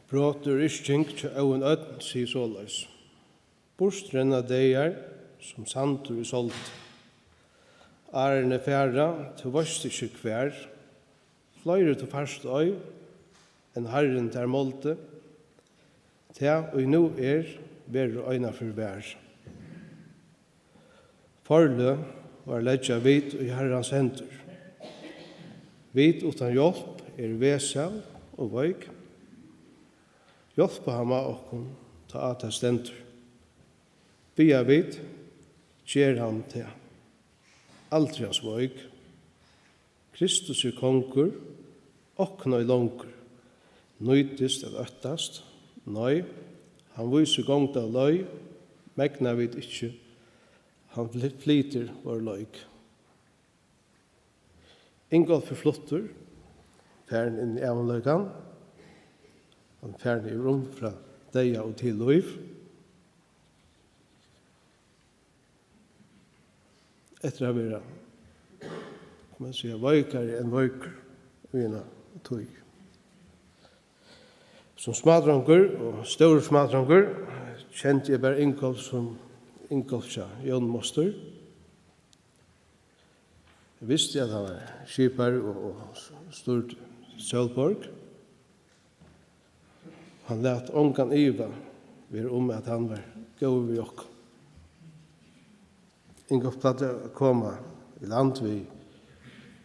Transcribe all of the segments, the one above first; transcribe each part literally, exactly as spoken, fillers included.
Brot úr yrking hjá Óðin Ódn sigur soleiðis: Burt renna dagar sum sandur í soldi. Árini fara, tú veitst ikki hvar. Fleiri tú fært ei, enn Harrin tær máldi. Tað, ið nú er, verður einaferð var. Forløg vár leggja vit í Harrans hendur. Vit uttan hjálp eru vesæl og veik. Hjálpa hann má okkum, tá á tað stendur. Biðja vit, ger hann tað. Aldri hann sveik. Kristus er kongur, okkum ei longur nýtist at óttast. Nei, hann vísir gongd av leið, megna vit ikki, hann fly-, flytur vár leik. Ingolf er fluttur, farin inn í ævinleikan. Hann er farin yvir um frá deyða og til lív. Eftir at vera, kann man siga, veikari enn veikur í eina tíð. Sum smádrongur og stórur smádrongur kendi eg bara Ingolf sum Ingolf hjá Jóni mostur. Eg visti, at hann var skipari og, og stýrdi Sólborg. Hann læt ongan iva vera um, at hann var góður við okkum. Ingolf plagdi at koma í land við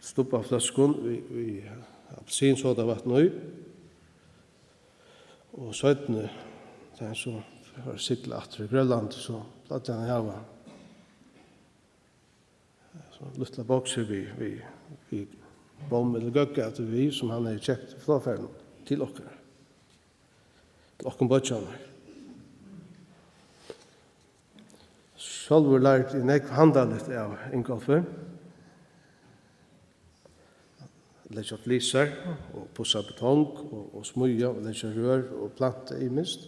stubbafløskum við, við appelsinsodavatn í. Og seinni, tá hann so fór at sigla aftur í Grønland, so plagdi hann at hava so lítlar boksir við, við, við bomm ella góðgæti við, sum hann hevði keypt í flogfarinum til okkara, til okkum beiggjarnar. Sjálvur lærdi eg nógv handaligt av Ingolfi. Leggja flisar og pussa betong og, og smíða og leggja rør og planta ymiskt.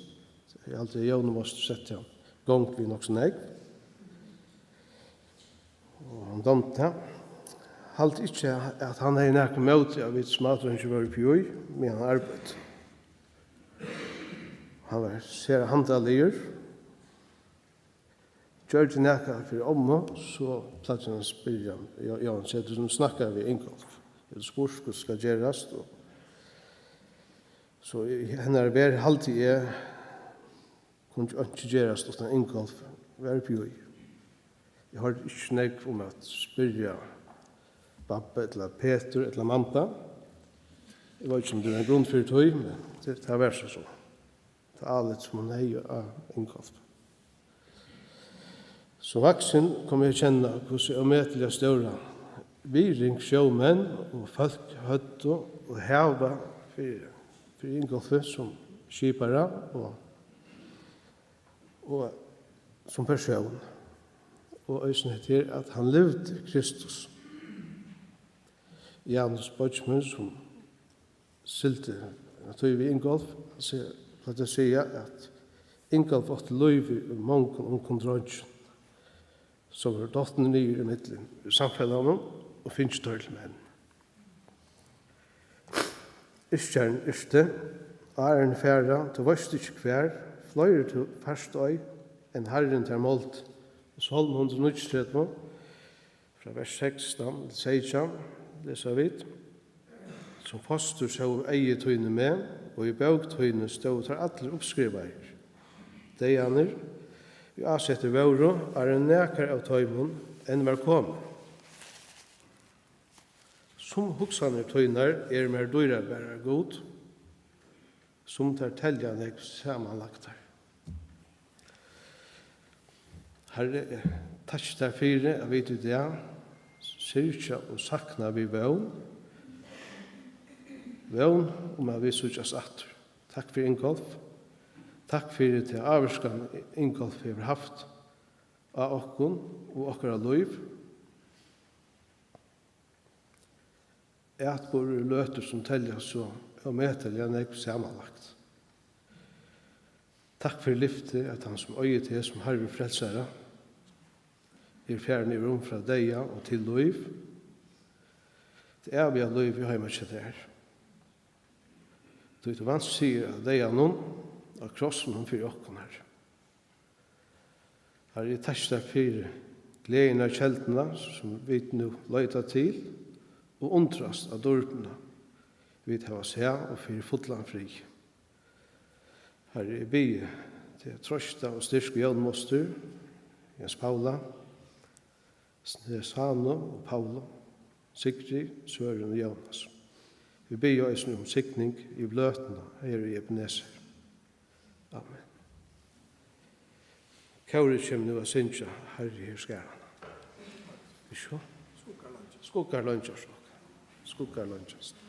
Eg haldi, at Jóni mostur setti hann í gongd við nokk so nógv. Og hann dámdi tað. Haldi ikki, at hann hevði nakað ímóti, at vit smádreingir vóru uppi í, meðan hann arbeiddi. Hann var sera handaligur. Gjørdi nakað fyri ommu, so plagdi hann at spyrja Jo-, Jóansøku, sum snakkaði við Ingolf. Hevur spurt, hvussu skal gerast, og so í hennara verð, haldi eg, kundi einki gerast, uttan Ingolf var uppi í. Eg hoyrdi ikki nógv um at spyrja babba ella Petur ella mamma. Eg veit ikki, um tað er ein grund fyri tí, men tað, tað var so, so. Tað álit, sum hon hevði á Ingolf. Sum vaksin kom eg at kenna, hvussu ómetaliga stóra virðing sjómenn og fólk høvdu og hava fyri, fyri Ingolfi sum skipara og, og sum persón. Og eisini hetta her, at hann livdi Kristus. Janus, beiggi mín, sum sigldi eina tíð við Ingolf, se-, plagdi at siga, at Ingolf átti lív í mongum ungum dreingjum, sum vóru dotnir niður ímillum í samfelagnum og fingið teir til menn. Yrkjarin yrkti: Árini fara, tú veitst ikki hvar, fleiri tú fært ei, enn Harrin tær máldi. Sálm hundrað og níggjuogtretivu, frá vers sekstan til seytjan lesa vit: Sum fostur sóu eygu tíni meg, og í bók tíni stóðu teir allir uppskrivaðir, dagarnir, ið ásettir vóru, áðrenn nakar av teimum enn var komin. Sum hugsanir tínar eru mær dýrabarar, Gud, sum tær telja nógv samanlagdar. Harri, takki tær fyri, at vit í dag syrgja og sakna við vón, vón um, at vit síggjast aftur. Takk fyri Ingolf. Takk fyri ta ávirkan, Ingolf hevur havt á okkum og okkara lív. Atburðir og løtur, sum teljast so ómetaliga nógv samanlagt. Takk fyri lyftið, at hann, sum eigur teg sum Harra og Frelsara, er farin yvir um frá deyða og til lív, tað æviga lív í heima hjá tær. Tí tú vanst sigur av deyðanum á krossinum fyri okkum, Harri. Harri, eg takki tær fyri gleðina og kelduna, sum vit nú leita til og undrast á dýrdina, vit hava sæð, og fyri fullan frið. Harri, eg biði teg, troysta og styrk Jón Mostur, Jens Paula, Sanu og Paulu, Sigrid, Søren og Jónas. Vit biðja eisini um signing yvir løtuna her í Ebenezer. Amen. Kórið kemur nú at syngja, Harri, her er skaran. Ikki so? Skuggar leingjast. Skuggar leingjast. Skuggar leingjast.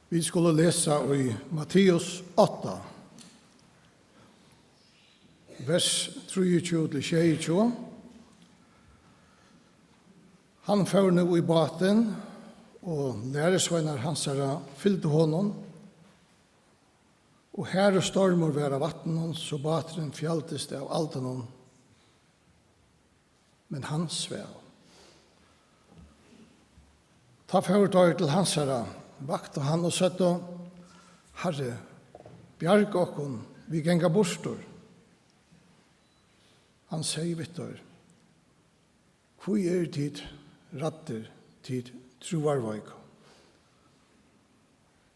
Vit skulu lesa í Matteus átta, vers trýogtjúgu til sjeyogtjúgu. Hann fór nú í bátin, og lærisveinar hansara fylgdu honum, og harður stormur var á vatninum, so báturin fjaldist av aldinum, men hann svav. Tá fóru teir til hansara, vaktu hann og søgdu: Harri, bjarga okkum, vit ganga burtur. Hann segði við teir: Hví eru tit ræddir, tit trúarveiku?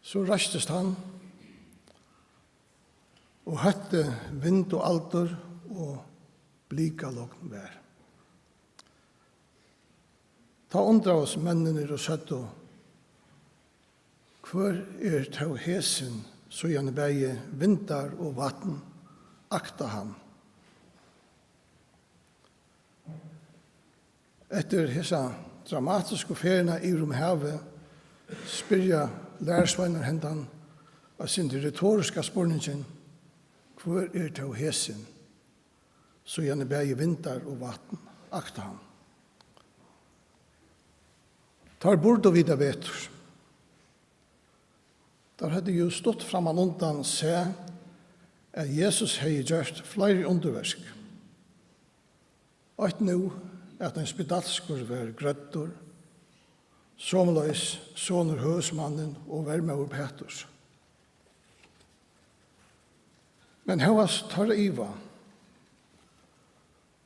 So reistist hann og hótti vind og aldur, og blikalogn var. Tá undraðust menninir og søgdu: Hvør er tó hesin, síðani bæði vindar og vatn akta hann? Eftir hesa dramatisku ferðina yvir um havið spyrja lærisveinar hendan eitt sindur retoriska spurningin: Hvør er tó hesin, síðani bæði vindar og vatn akta hann? Teir burdu vitað betur. Teir høvdu jú stutt frammanundan sæð, at Jesus hevði gjørt fleiri undurverk. Eitt nú, at ein spedalskur var grøddur, somuleiðis sonur høvuðsmannin og vermóður Pæturs. Men hóast teirra iva,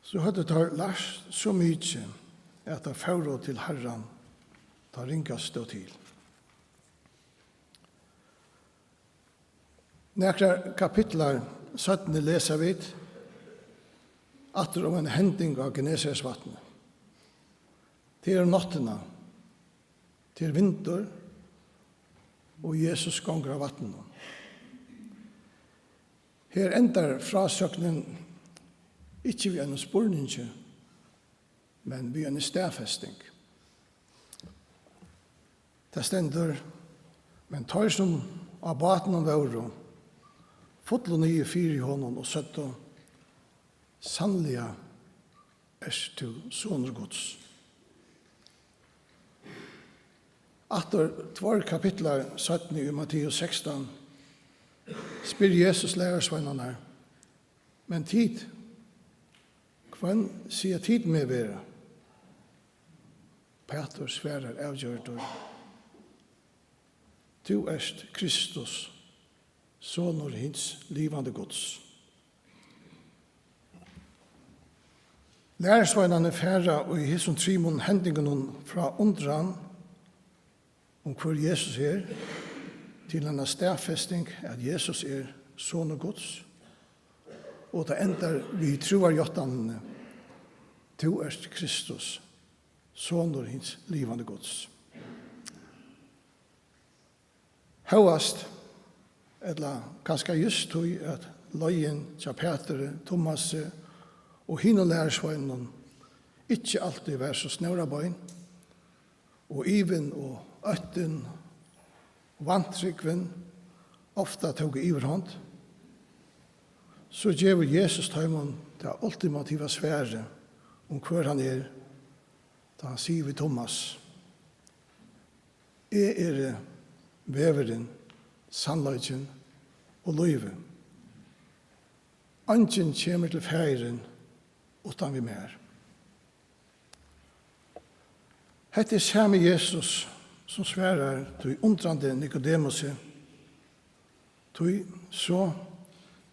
so høvdu teir lært so mikið, at teir fóru til Harran, tá ringast stóð til. Nakrar kapitlar seinni lesa vit aftur um eina hending á Genesaresvatni. Tað er um náttina, tað er vindur, og Jesus gongur á vatninum. Her endar frásøgnin ikki við einum spurningi, men við eini staðfesting. Tað stendur: Men teir, sum á bátinum vóru, fullu niður fyri honum og søgdu: Sannliga ert tú sonur Guds. Aftur tveir kapitlar seinni, í Matteus sekstan, spyr Jesus lærisveinarnar: Men tit, hvønn siga tit meg vera? Pætur svarar avgjørdur: Tú ert Kristus, sonur hins livandi Guds. Lærisveinarnir fara í hesum trimum hendingunum frá undran um, hvør Jesus er, til eina staðfesting, at Jesus er sonur Guds, og tað endar við trúarjáttanini: Tú ert Kristus, sonur hins livandi Guds. Hóast, ella kanska júst tí, at leiðin hjá Pæturi, Tumasi og hinum lærisveinunum ikki altíð var so snórabein, og ivin og óttin og vantrúgvin ofta tóku yvirhond, so gevur Jesus teimum tað ultimativa svarið um, hvør hann er, tá hann sigur við Tumas: Eg eri vegurin, sannleikin og lívið. Eingin kemur til Faðirin uttan við mær. Hetta er sami Jesus, sum svarar tí undrandi Nikodemusi: Tí so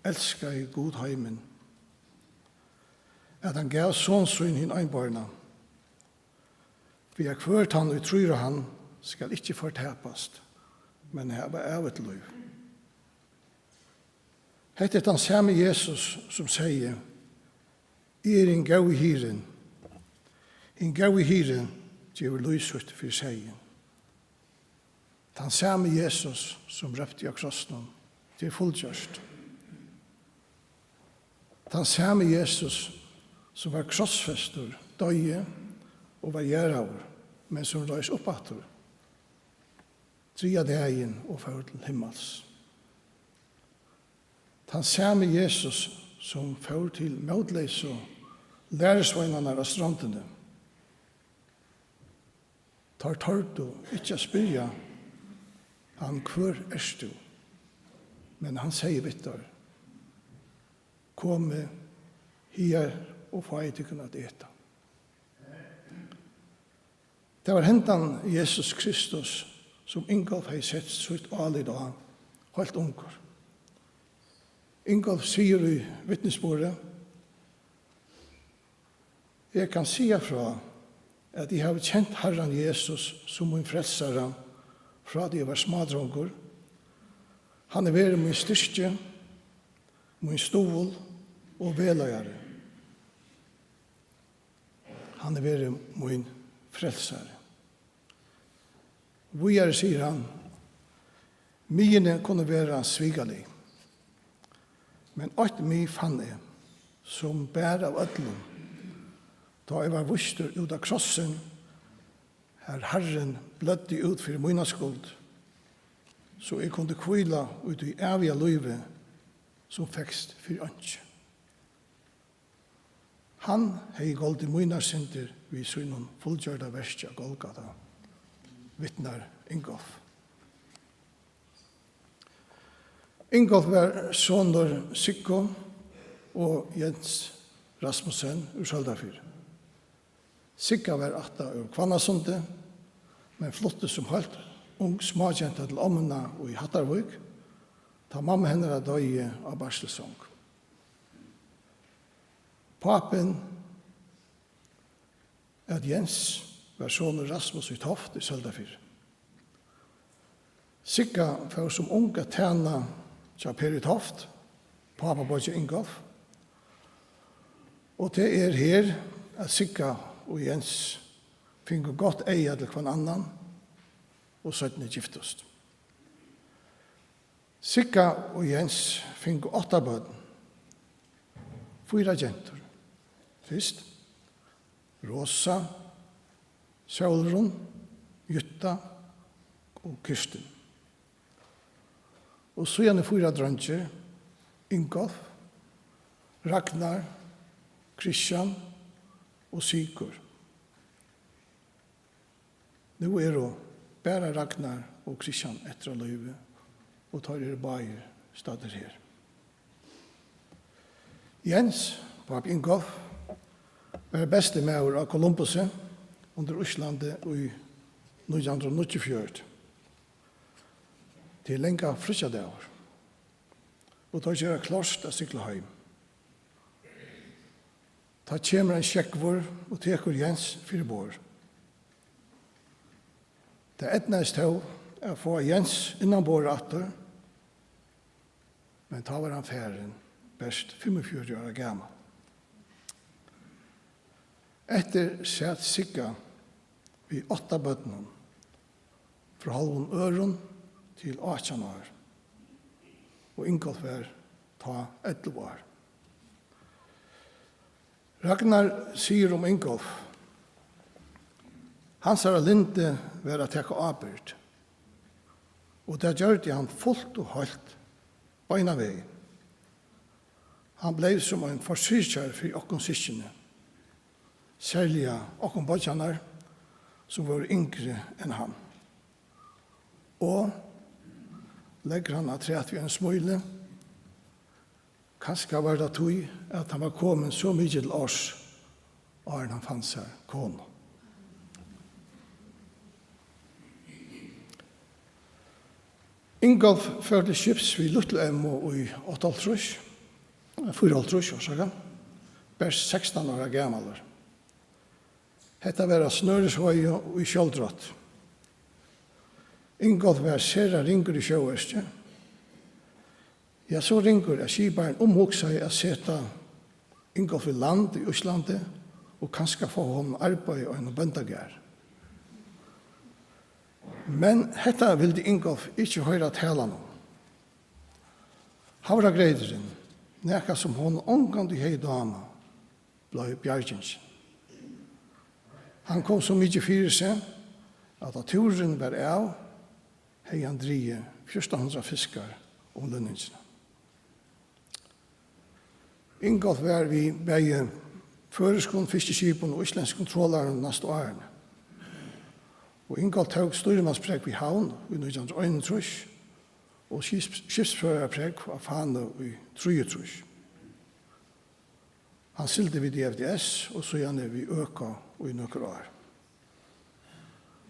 elskaði Gud heimin, at hann gav son sín hin einborna, fyri at hvør tann, ið trýr á hann, skal ikki fortapast, men hava ævigt lív. Hetta er tann sami Jesus, sum segði: Eg eri hin góði hirðin. Hin góði hirðin gevur lív sítt fyri seyðin. Tann sami Jesus, sum rópti á krossinum: Tað er fullgjørt. Tann sami Jesus, sum var krossfestur, doyði og var jarðaður, men sum reis upp aftur. triðja dagin og fór til himmals. Tann sami Jesus, sum fór til mótleysur lærisveinarnar á strondini. Teir tordu ikki at spyrja hann: "Hvør ert tú?" Men hann segði við teir: "Komið higar og fáið tykkum at eta." Tað var hendan Jesus Kristus, sum Ingolf hevði sett sítt álit á heilt ungur. Ingolf sigur í vitnisburði: "Eg kann siga frá, at eg havi kent Harran Jesus sum mín frelsara, frá tí eg var smádrongur. Hann hevur verið mín styrki, mín stuðul og vegleiðari. Hann hevur verið mín frelsari." Víðari sigur hann: "Mygini kunnu vera svikalig, men eitt mig fann eg, sum bar av øllum, tá eg var vístur út á krossin, har Harrin bløddi út fyri mína skuld, so eg kundi hvíla í tí æviga lívi, sum fekst fyri einki." Hann hevði goldið mínar syndir við sínum fullgjørda verki á Golgata, vitnar Ingolf. Ingolf var sonur Siggu og Jens Rasmussen úr Søldarfirði. Sigga var ættað úr Hvannasundi, men flutti sum heilt ung smágenta til ommuna í Hattarvík, tá mamma hennara doyði á barselssong. Pápin æt Jens, var sonur Rasmus í Toft í Søldarfirði. Sigga fór sum ung at tæna hjá Per í Toft, pápabeiggja Ingolf, og tað er her, at Sigga og Jens fingu gott eyga til hvønn annan og seinni giftust. Sigga og Jens fingu átta børn. Fýra gentur. Fyrst Rosa, Sólrun, Jutta og Kirstin. Og síðani fýra dreingir: Ingolf, Ragnar, Kristian og Sigurð. Nú eru bara Ragnar og Kristian eftir á lívi, og teir eru báðir staddir her. Jens, pápi Ingolf, var besti maður á Kolumbusi undir Íslandi í nítjan hundrað og níggjuogfjøruti. Tað er langa fríggjadagur, og teir gera klárt at sigla heim. Tá kemur ein sjógvur og tekur Jens fyri borð. Tað eydnaðist tó at fáa Jens innanborð aftur, men tá var hann farin, bert fimmogfjøruti ára gamal. Eftir sat Sigga við átta børnum, frá hálvum øðrum til átjan ár, og Ingolf var tá ellivu ár. Ragnar sigur um Ingolf: Hansara lyndi var at taka ábyrgd, og tað gjørdi hann fult og heilt beinan vegin. Hann bleiv sum ein forsyrgjari fyri okkum systkini, serliga okkum beiggjarnar, sum vóru yngri enn hann. Og, leggur hann afturat við einum smíli, kanska var tað tí, at hann var komin so mikið til árs, áðrenn hann fann sær konu. Ingolf fór til skips við lítlu Emmu í áttaoghálvtrýss, fýraoghálvtrýss, orsaka, bert sekstan ára gamalur. Hetta var á Snørisveiði í sjálvdrátt. Ingolf var sera ringur í sjóverki. Ja, so ringur, at skiparin umhugsaði at seta Ingolf í land í Íslandi og kanska fáa honum arbeiði á einum bóndagarði. Men hetta vildi Ingolf ikki hoyra talan um. Havragreyturin, nakað sum honum ongantíð hevði dámað, bleiv bjargingin. Hann kom so mikið fyri seg, at tá túrurin var av, hevði hann drigið fjúrtan hundrað fiskar um løningina. Ingolf var við bæði føroyskum fiskiskipum og íslendskum trolarum næstu árini. Og Ingolf tók stýrimansprógv í Havn í nítjan hundrað og einogtrýss og skips-, skipsføraraprógv á Fána í trýogtrýss. Hann sigldi við D F D S og síðani við Ø K í nøkur ár.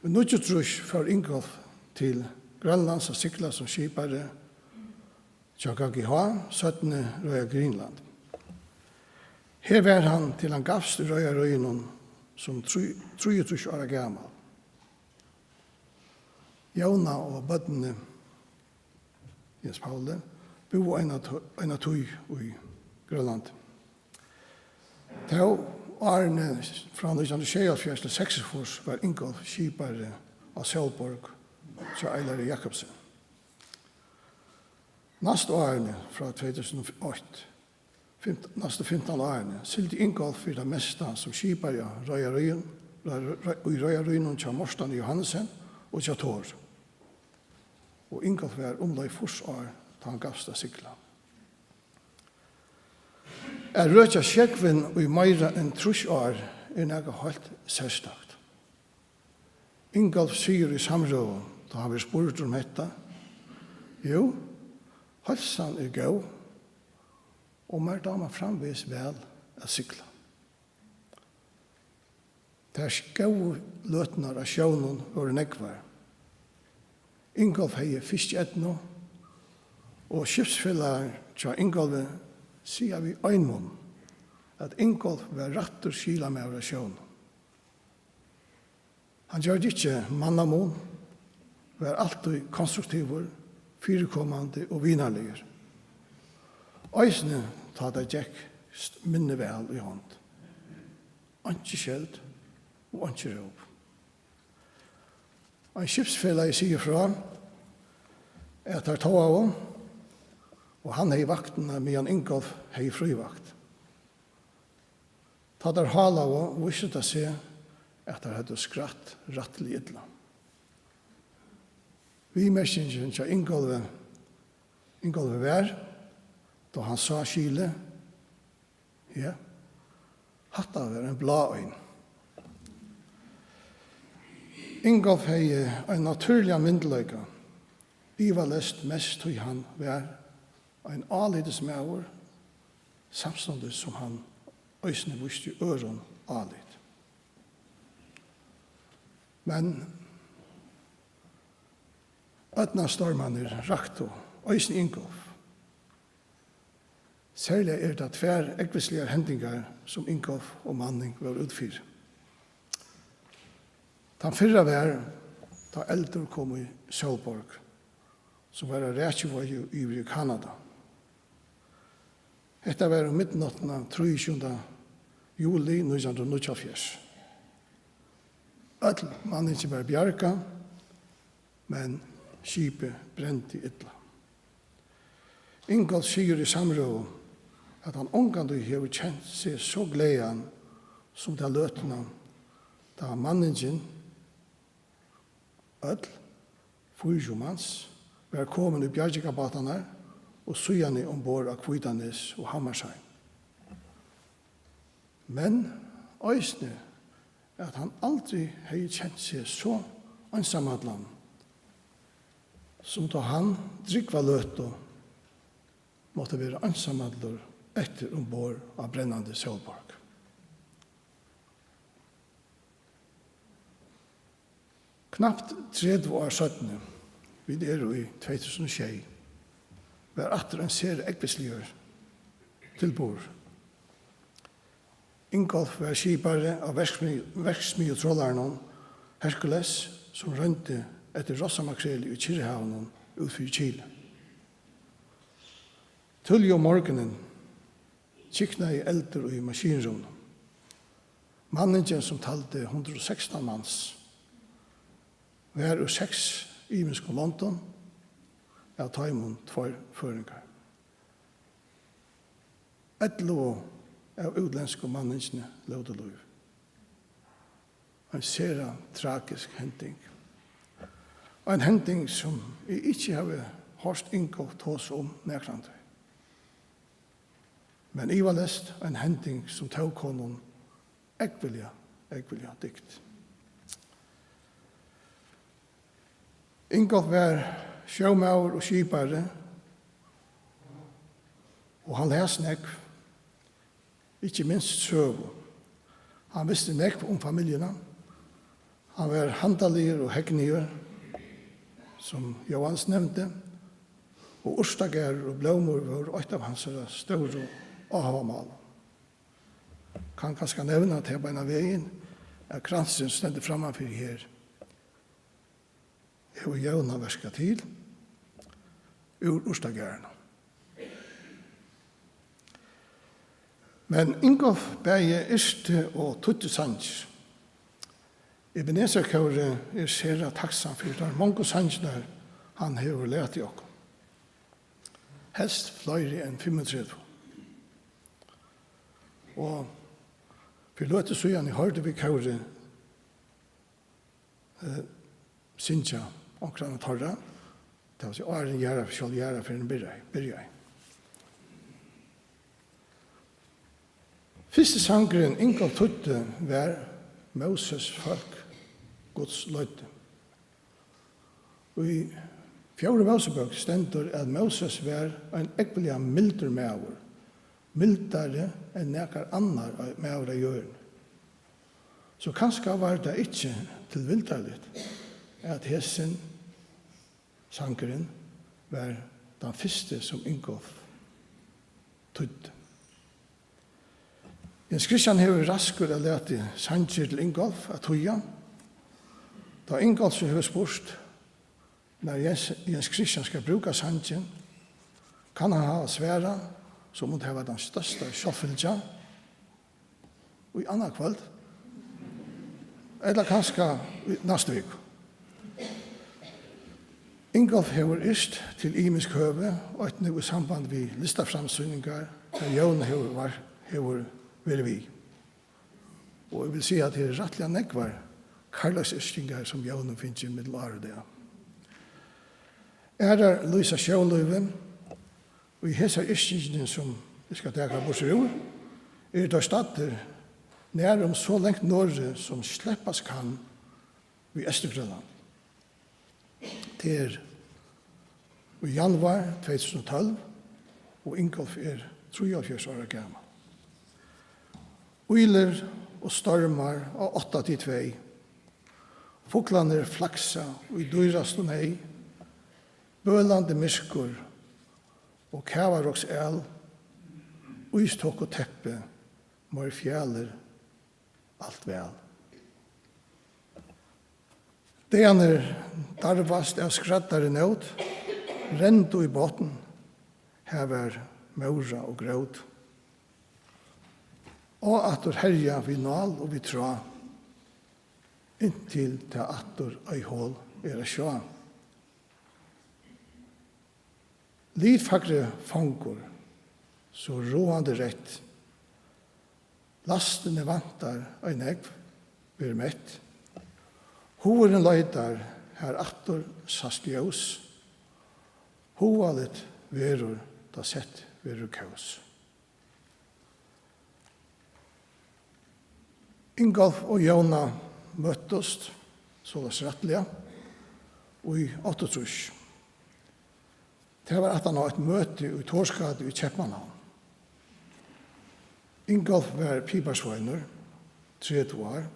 Í níggjuogtrýss fór Ingolf til Grønlands at sigla sum skipari hjá G G H, seinni Royal Greenland. Her var hann, til hann gavst í reiðaríðinum sum trý-, trýogtrýss ára gamal. Jóna og børnini, Jens Pauli, búðu eina t-, eina tíð í Grønlandi. Tó árini frá nítjan hundrað og sjeyoghálvfjerðs til seksogfýrs var Ingolf skipari á Sólborg hjá Eilari Jacobsen. Næstu árini, frá tvey túsund og eitt, fimt-, næstu fimtan árini, sigldi Ingolf fyri tað mesta sum skipari á reiðaríðum, rei-, rei-, í reiðaríðunum hjá Mortani Johannesen og hjá Thor. Og Ingolf var umleið fýrs ár, tá hann gavst at sigla. At røkja sjógvin í meira enn trýss ár er nakað heilt serstakt. Ingolf sigur í samrøðu, tá hann verður spurdur um hetta: "Jú, heilsan er góð, og mær dámar framvegis væl at sigla." Tær góðu løturnar á sjónum vóru nógvar. Ingolf hevði fiskieydnu, og skipsfelagar hjá Ingolfi siga við ein munn, at Ingolf var rættur skilamaður á sjónum. Hann gjørdi ikki mannamun, var altíð konstruktivur, fyrikomandi og vinarligur. Eisini tá tað gekk st-, minni væl í hond. Einki skjeld og einki róp. Ein skipsfelagi sigur frá, at teir togaðu, og hann hevði vaktina, meðan Ingolf hevði frívakt. Tá teir hálaðu, vísti tað seg, at teir høvdu skrætt rættiliga illa. Viðmerkingin hjá Ingolfi, Ingolfi var, tá hann sá skilið: "Ja, hatta var ein bláeygn." Ingolf hevði ein natúrligan myndugleika, ivaleyst mest tí hann var ein álitismaður, samstundis sum hann eisini vísti øðrum álit. Men ódnastormarnir raktu eisini Ingolf. Serliga eru tað tvær ógvusligar hendingar, sum Ingolf og Manning vóru út fyri. Tann fyrra var, tá eldur kom í Sólborg, sum var á rakiveiðu yvir í Kanada. Hetta var um midnáttina trýogtjúgunda juli nítjan hundrað og níggjuoghálvfjerðs. Øll manningin var bjargað, men skipið brendi illa. Ingolf sigur í samrøðu, at hann ongantíð hevur kent seg so glaðan sum ta løtuna, tá manningin, øll fýraogtjúgu mans, var komin í bjargingarbátarnar og síðani umborð á Hvítanes og Hammershaimb. Men eisini, at hann aldri hevði kent seg so einsamallan, sum tá hann drúgva løtu mátti vera einsamallur eftir umborð á brennandi Sólborg. Knapt tretivu ár seinni, vit eru í tvey túsund og sjey, var aftur ein sera ógvusligur tilburður. Ingolf var skipari á verksmiðju-, verksmiðjutrolaranum Hercules, sum royndi eftir rossamakreli í Kyrrahavinum út fyri Kili. Tíðliga um morgunin kyknaði eldur í maskinrúminum. Manningin, sum taldi hundrað og sekstan mans, var úr seks ymiskum londum, av teimum tveir føroyingar. Ellivu av útlendsku manningini lótu lív. Ein sera tragisk hending. Ein hending, sum eg ikki havi hoyrt Ingolf tosa um nakrantíð. Men ivaleyst ein hending, sum tók honum ógvuliga, ógvuliga dygt. Ingolf var sjómaður og skipari, og hann las nógv, ikki minst søgu. Hann visti nógv um familjuna. Hann var handaligur og hegnigur, sum Jóanes nevndi, og urtagarður og blómur vóru eitt av hansara stóru áhugamálum. Kann kanska nevna tað beinan vegin, at kransurin stendur frammanfyri her, hevur Jóna vaskað til úr urtagarðinum. Men Ingolf bæði yrkti og týddi sangir. Ebenezer-kórið er sera takksamt fyri teir mongu sangirnar, hann hevur latið okkum. Helst fleiri enn fimmogtretivu. Og fyri løtu síðani hoyrdu vit kórið, eh, syngja onkran av teirra. Tað vil siga, áðrenn jarðar-, sjálv jarðarferðin byrjaði, byrjaði. Fyrsti sangurin, Ingolf týddi, var Móses fólk Guds leiddi. Í fjórðu Mósebók stendur, at Móses var ein ógvuliga mildur maður, mildari enn nakar annar maður á jørðini. So kanska var tað ikki tilvildarligt, at hesin sangurin var tann fyrsti, sum Ingolf týddi. Jens Christian hevur verið raskur at latið sangir til Ingolf at týða. Tá Ingolf so hevur spurt, nær Jens, Jens Christian skal brúka sangin, kann hann hava svarað, sum um tað var tann størsta sjálvfylgja, í annað kvøld, ella kanska í næstu viku. Ingolf hevur yrkt til ymisk høvi, eitt nú í samband við listaframsýningar, har Jón hevur var-, hevur verið við. Og eg vil siga, at her eru rættiliga nógvar kærleiksyrkingar, sum Jón hevur fingið millum ár og dag. Aðrar lýsa sjónlívið, og í hesari yrkingini, sum eg skal taka burtur úr, eru teir staddir nærum so langt norðuri, sum sleppast kann við Eysturgrønland. Tað er í januar tvey túsund og tólv, og Ingolf er trýoghálvfjerðs ára gamal. Ýlir og stormar á átta til tvey. Fuglarnir flaksa í dýrastu neyð. Bølandi myrkur og kavaroksæl, ístokuteppi, meir fjalir, alt væl. Dagarnir darvast av skræddari nót, rend í botn, har var móra og grót. Og aftur herja við nál og við trá, inntil tað aftur ei hol er at sjá. Litfagri fangur, so ráðandi rætt, lastini vantar ei nógv, verður mett. Hugurin leitar, har aftur sæst ljós, hugaligt verður, tá sett verður kós. Ingolf og Jóna møttust soleiðis rættiliga í áttaogtrýss. Tað var aftan á eitt møti í Thorsgate í Keypmannahavn. Ingolf var piparsveinur, tretivu ár,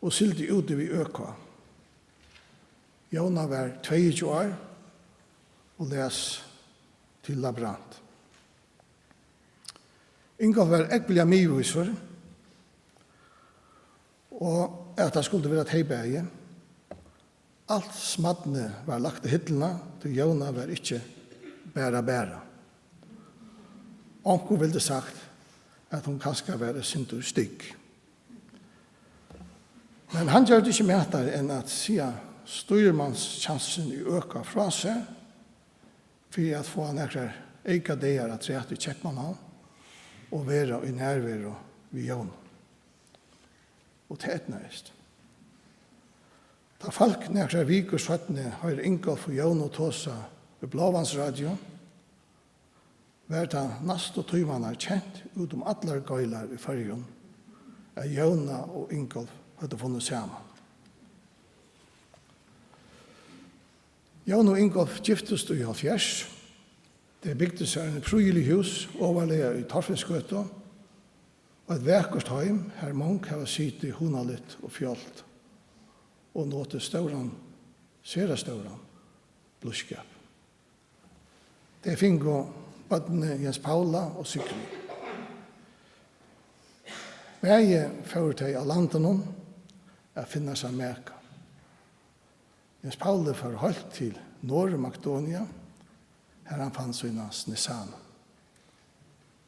og sigldi úti við ørkvá. Jóna var tveyogtjúgu ár og las til laborant. Ingolf var ógvuliga miðvísur, og at tað skuldi vera tey bæði. Alt smadnið var lagt á hillina, tí Jóna var ikki bara, bara. Onkur vildi sagt, at hon kanska var eitt sindur stygg. Men hann gjørdi ikki mætari enn at siga stýrimanskjansin í ørkvá frá sær, fyri at fáa nakrar eyka dagar afturat í Keypmannahavn og vera í nærveru við Jónu. Og tað eydnaðist. Tá fólk nakrar vikur seinni hoyra Ingolf og Jónu tosa í Blåvatnsradio, var tað næstu tímarnar kent út um allar geilar í Føroyum, at Jóna og Ingolf høvdu funnið saman. Jóna og Ingolf giftust í hálvfjerðs. Tey bygdu sær eini prýðilig hús ovarlaga í Torfinsgøtu, og eitt vakurt heim, har mong hava sitið hugnaligt og fjálgt og notið stóran, sera stóran blíðskap. Tey fingu børnini Jens Paula og Sigrid. Bæði fóru tey av landinum at finna sær maka. Jens Pauli fór heilt til Norðurmakedonia, har hann fann sína Snezana.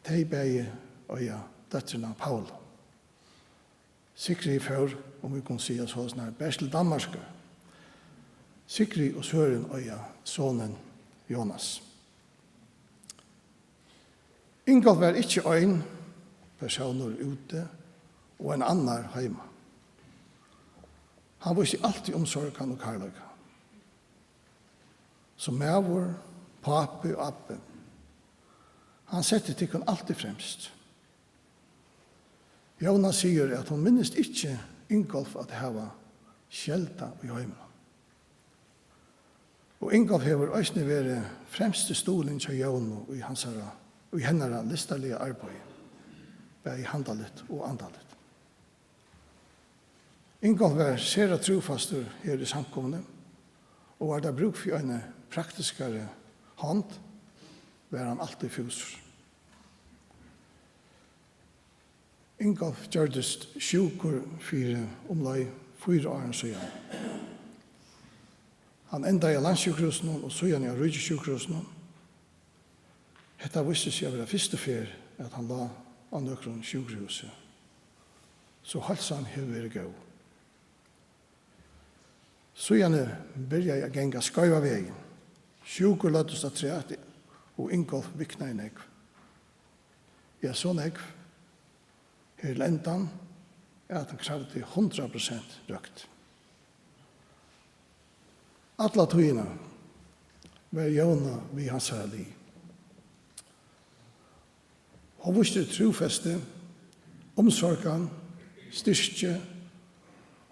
Tey bæði eiga dóttrina Paulu. Sigrid fór, um vit kunnu siga soleiðis, nær bert til Danmarkar. Sigrid og Søren eiga sonin Jonas. Ingolf var ikki ein persónur úti og ein annar heima. Hann vísti altíð umsorgan og kærleika. Sum maður, pápi og abbi. Hann setti tykkum altíð fremst. Jóna sigur, at hon minnist ikki Ingolf at hava skeldað í heiminum. Og Ingolf hevur eisini verið fremsti stuðulin hjá Jónu í hansara, í hennara listaliga arbeiði, bæði handaligt og andaligt. Ingolf var sera trúfastur her í samkomuni, og var tað brúk fyri eini praktiskari hond, var hann altíð fúsur. Ingolf gjørdist sjúkur fyri umleið fýra árum síðan. Hann endaði á Landssjúkrahúsinum og síðani á Ríkissjúkrahúsinum. Hetta vísti seg at vera fyrstu ferð, at hann lá á nøkrum sjúkrahúsi. So heilsan hevur verið góð. Síðani byrjaði at ganga skeivan vegin. Sjúkur løgdust afturat, og Ingolf viknaði nógv. Ja, so nógv, her til endan, at hann kravdi hundrað prosent røkt. Alla tíðina var Jóna við hansara lið. Hon vísti trúfesti, umsorgan, styrki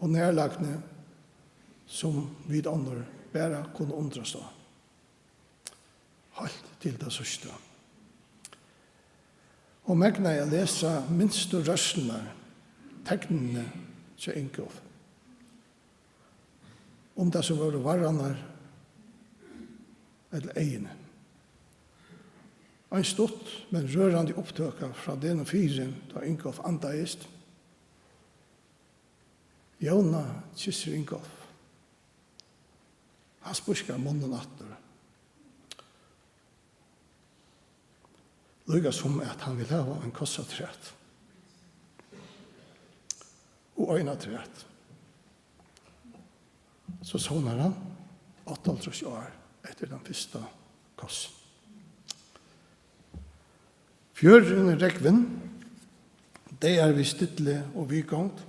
og nærlagni, sum vit onnur bara kunnu undrast á. Heilt til tað síðsta. Hon megnaði at lesa minstu rørslurnar, tegnini hjá Ingolf. Um tað so vóru varrarnar ella eyguni. Ein stutt, men rørandi upptøka frá degnum fyri, tá Ingolf andaðist. Jóna kyssir Ingolf. Hann spískar munnin aftur. Líka sum at hann vil hava ein koss afturat. Og ein afturat. So sovnar hann áttaoghálvtrýss ár eftir tann fyrsta kossin. Fjørðurin er rógvin, dagar við stilli og viðgongd,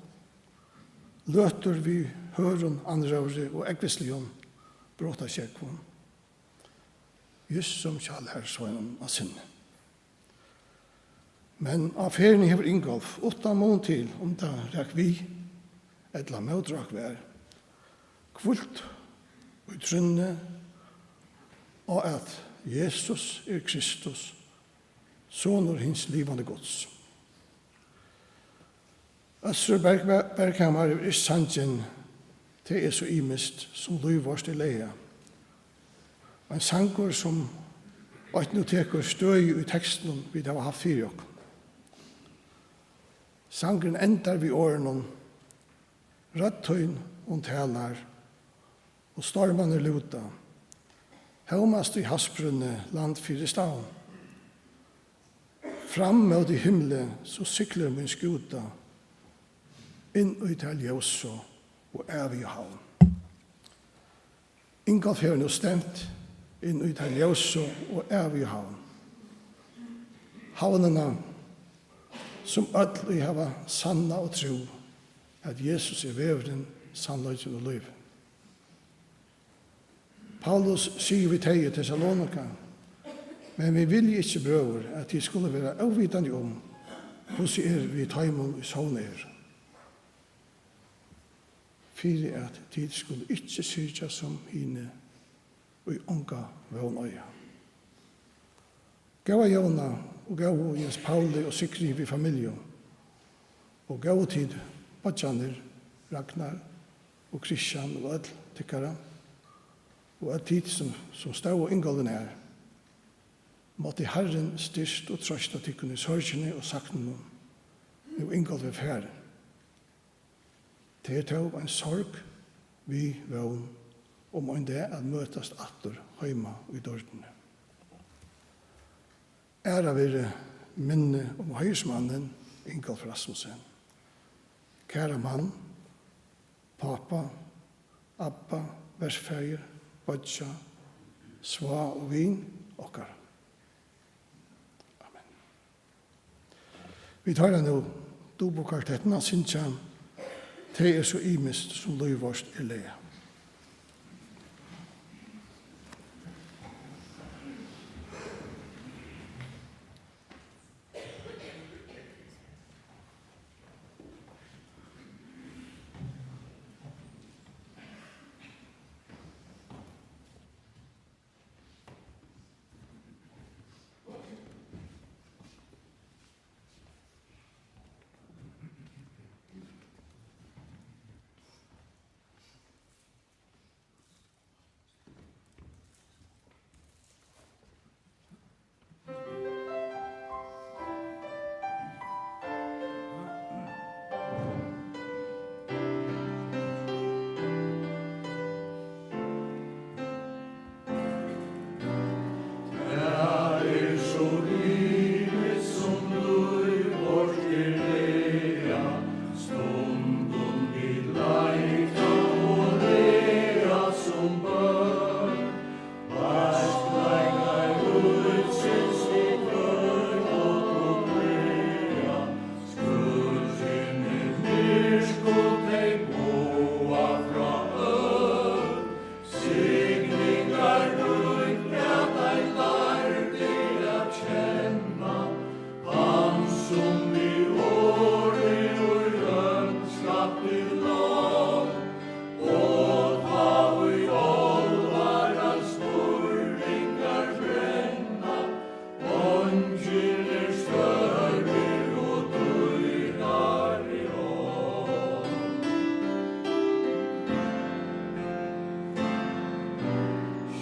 løtur við hørðum andróðri og ógvusligum brotasjógvum. Júst sum hjá lærisveinunum á Sinni. Men á ferðini hevur Ingolf, uttan mun til, um tað rak við ella mótrak var, hvílt í trúnni á, at Jesus er Kristus, Sonur hins livandi Guds. Øssur Berg-, Berghamar hevur yrkt sangin Tað er so ymiskt, sum lív vort er lagað. Ein sangur, sum eitt nú tekur støði í tekstinum, vit hava havt fyri okkum. Sangurin endar við orðunum: Rødd tín, hon talar, og stormarnir lúta. Hómast í havsbrúnni land fyri stavn. Fram móti himli, so siglir mín skúta inn í ta ljósu og ævigu havn. Ingolf hevur nú stemt inn í ta ljósu og ævigu havn. Havnina, sum øll, ið hava sanna og trú, at Jesus er vegurin, sannleikin og lívið. Paulus sigur við tey í Tessalonika: "Men vit vilja ikki, brøður, at tit skulu vera óvitandi um, hvussu er við teimum, ið sovnað eru, fyri at tit skulu ikki syrgja sum hini, ið onga vón eiga." Góða jólina og góðu Jens Pauli og Sigrid við familju. Og góðu tit, beiggjarnir, Ragnar og Kristian og øll tykkara, og øll tit, sum, sum stóðu Ingólfur nær. Mátti Harrin styrkt og trøsta tykkum í sorgini og sakninum, nú Ingólfur er farin. Tað er tó ein sorg við vón um ein dag at møtast aftur heima í dýrdini. Æra veri minni um heiðursmannin Ingólf Rasmussen. Kæra mann, pápa, abba, verfaðir, beiggja, svá og vin okkara. Amen. Vit hoyra nú Dupultkvartettina syngja: "Tað er so ymiskt, sum lív vort er lagað." Tað er so ymiskt, sum lív vort er lagað, stundum vit leika og ræða sum børn. Beiskleikar lívsins í kvøld og plaga, skúlin er myrk og tey boða frá øll. Signingarríkt, at ein lærdi at kenna, hann sum við orði úr jørð skapti loft, og tá ið álvarar spurvingar brenna, eingin er størri og dýrari honum.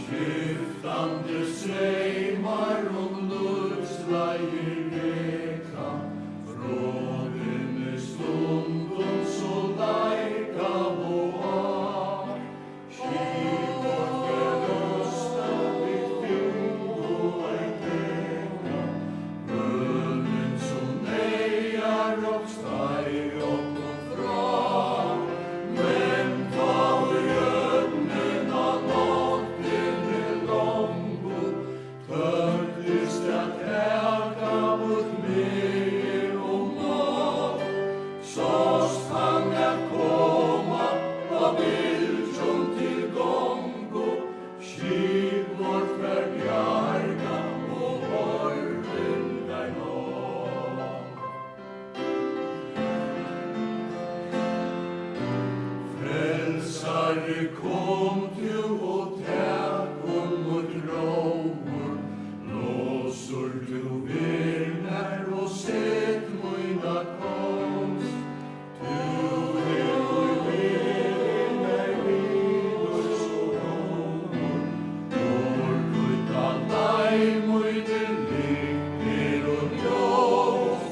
Skiftandi streymar um lívsleiðir reka, brotin er stundum so leikað og á. Skip vort fer røsta við tungu ei teka, bønin sum neyðaróp steig okkum frá. Men tá ið ódnin á náttin er longu, tóktist at taka mítt megi um nátt, sást hann at koma á bylgjum til gongu, skip vort var bjargað og horvin var nátt. Frelsari, kom tú og tak um mítt róður, losur tú ver mær og set mína kost. Tú hevur givið mær viður so góður, dýrd hvíta leið mín er lygnir og ljós.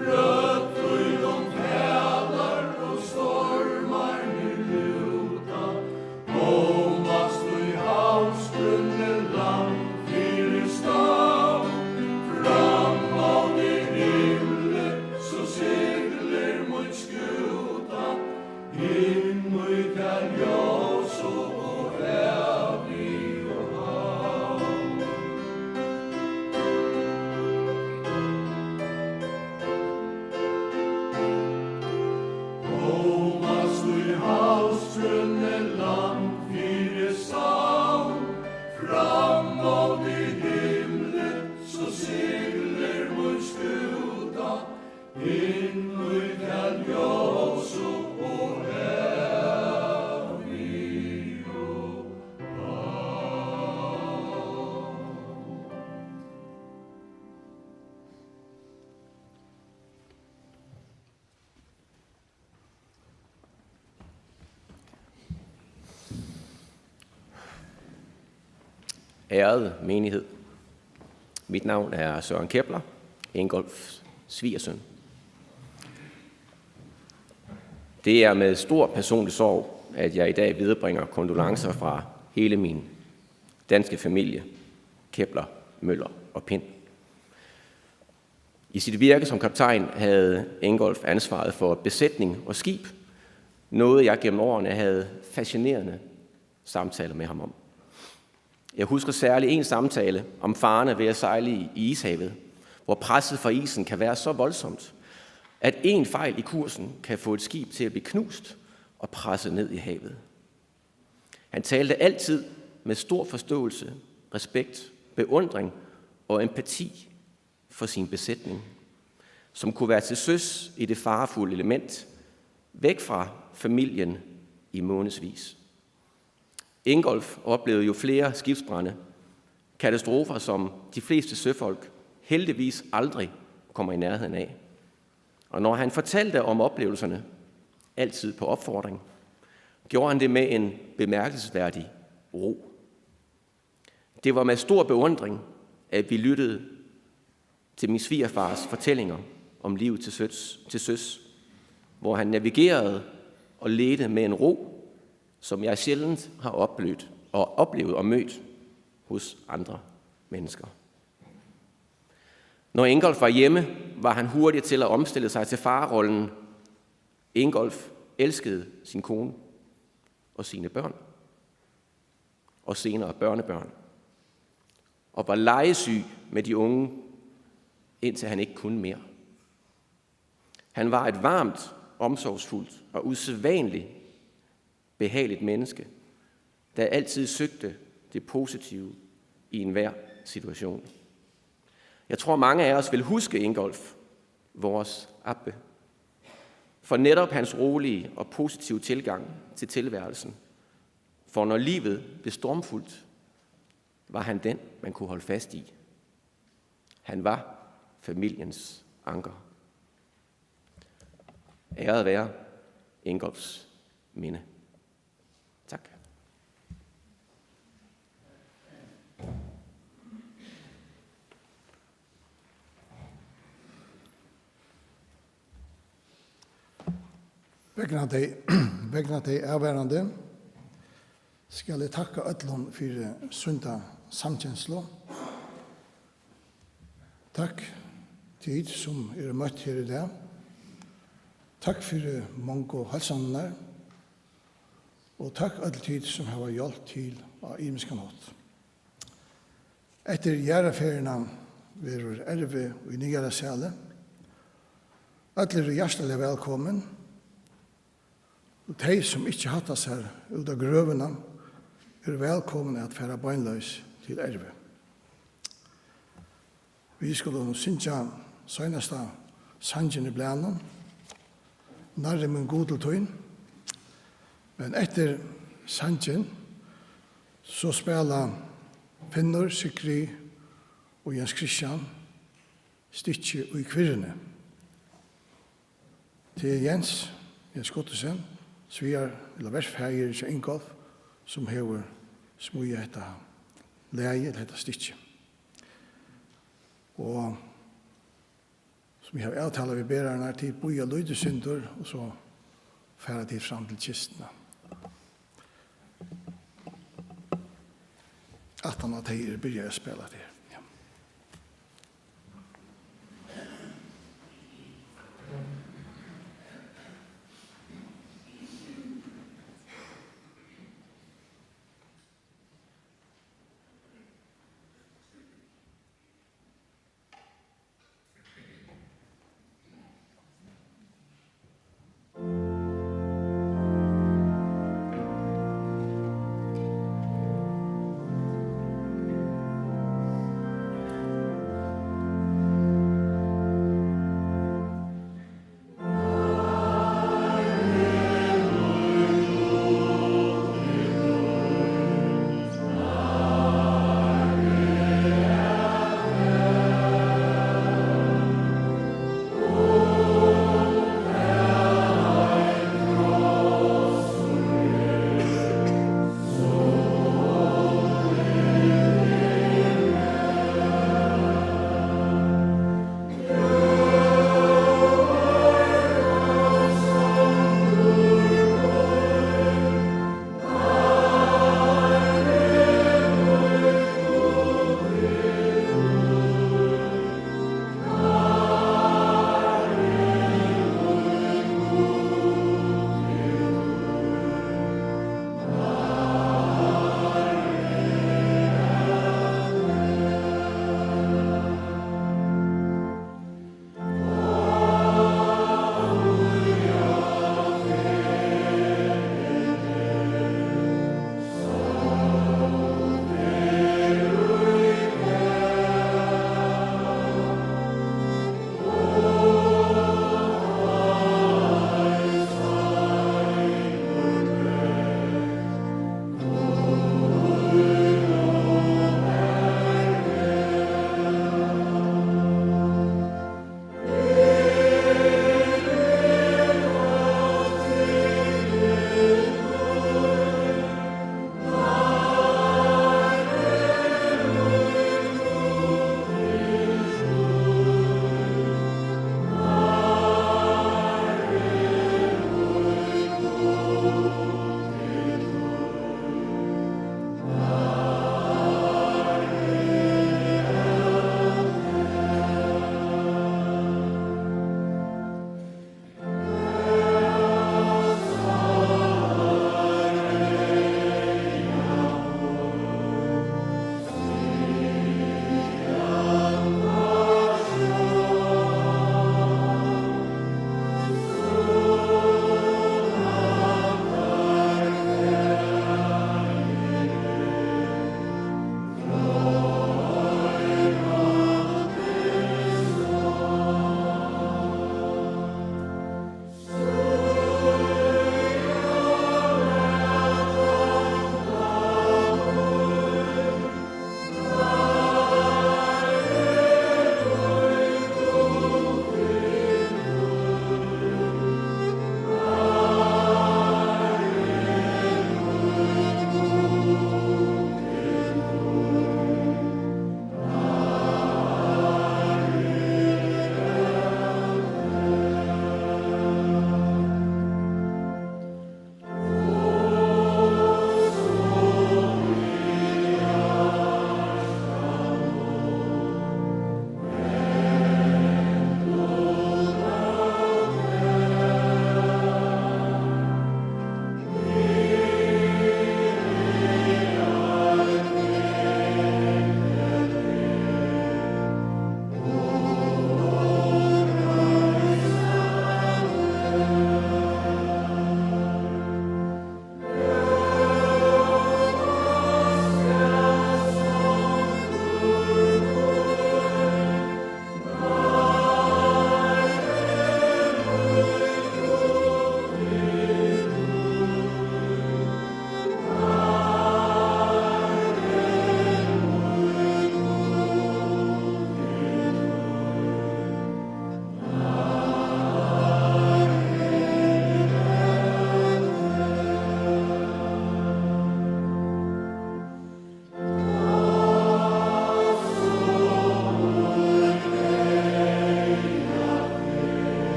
Rødd tín talar og stormarnir lúta, hómast í Ærede menighed. Mit navn er Søren Kepler, Ingolfs svigersøn. Det er med stor personlig sorg, at jeg i dag viderebringer kondolencer fra hele min danske familie, Kepler, Møller og Pind. I sit virke som kaptajn havde Ingolf ansvaret for besætning og skib, noget jeg gennem årene havde fascinerende samtaler med ham om. Jeg husker særlig en samtale om farerne ved at sejle i Ishavet, hvor presset fra isen kan være så voldsomt, at en fejl i kursen kan få et skib til at blive knust og presset ned i havet. Han talte altid med stor forståelse, respekt, beundring og empati for sin besætning, som kunne være til søs i det farefulde element, væk fra familien i månedsvis. Ingolf oplevede jo flere skibsbrande, katastrofer, som de fleste søfolk heldigvis aldrig kommer i nærheden af. Og når han fortalte om oplevelserne, altid på opfordring, gjorde han det med en bemærkelsesværdig ro. Det var med stor beundring, at vi lyttede til min svigerfars fortællinger om livet til søs, til søs, hvor han navigerede og ledte med en ro, som jeg sjældent har oplevet og, oplevet og mødt hos andre mennesker. Når Ingolf var hjemme, var han hurtig til at omstille sig til farrollen. Ingolf elskede sin kone og sine børn og senere børnebørn, og var legesyg med de unge, indtil han ikke kunne mere. Han var et varmt, omsorgsfuldt og usædvanligt behageligt menneske, der altid søgte det positive i enhver situation. Jeg tror, mange af os vil huske Ingolf, vores Abbe, for netop hans rolige og positive tilgang til tilværelsen. For når livet blev stormfuldt, var han den, man kunne holde fast i. Han var familiens anker. Æret være Ingolfs minde. Tak. Vegna tey, vegna tey avvarðandi skal eg takka øllum fyri sýnda samkenslu. Takk tit, sum eru møtt her í dag. Takk fyri mongu heilsanirnar. Og takk øll tit, sum hava hjálpt til á ymiskan hátt. Eftir jarðarferðina verður ervið í niðara sali. Øll eru hjartaliga vælkomin. Og tey, sum ikki hætta sær út á grøvina, eru vælkomin at fara beinleiðis til ervið. Vit skulu nú syngja seinasta sangin í blaðnum, Nærri mín Gud til tín. Men eftir sangin, so spæla Finnur, Sigrid og Jens Christian stykki í kvirrini. Tað er Jens, Jens Guttesen, svigar-, ella verfaðir hjá Ingolf, sum hevur smíðað hetta lagið, ella hetta stykkið. Og sum eg havi avtalað við berararnar, tit bíða lítið sindur, og so fara tit fram til kistuna. Aftan á tey eru byrjað at spæla tey.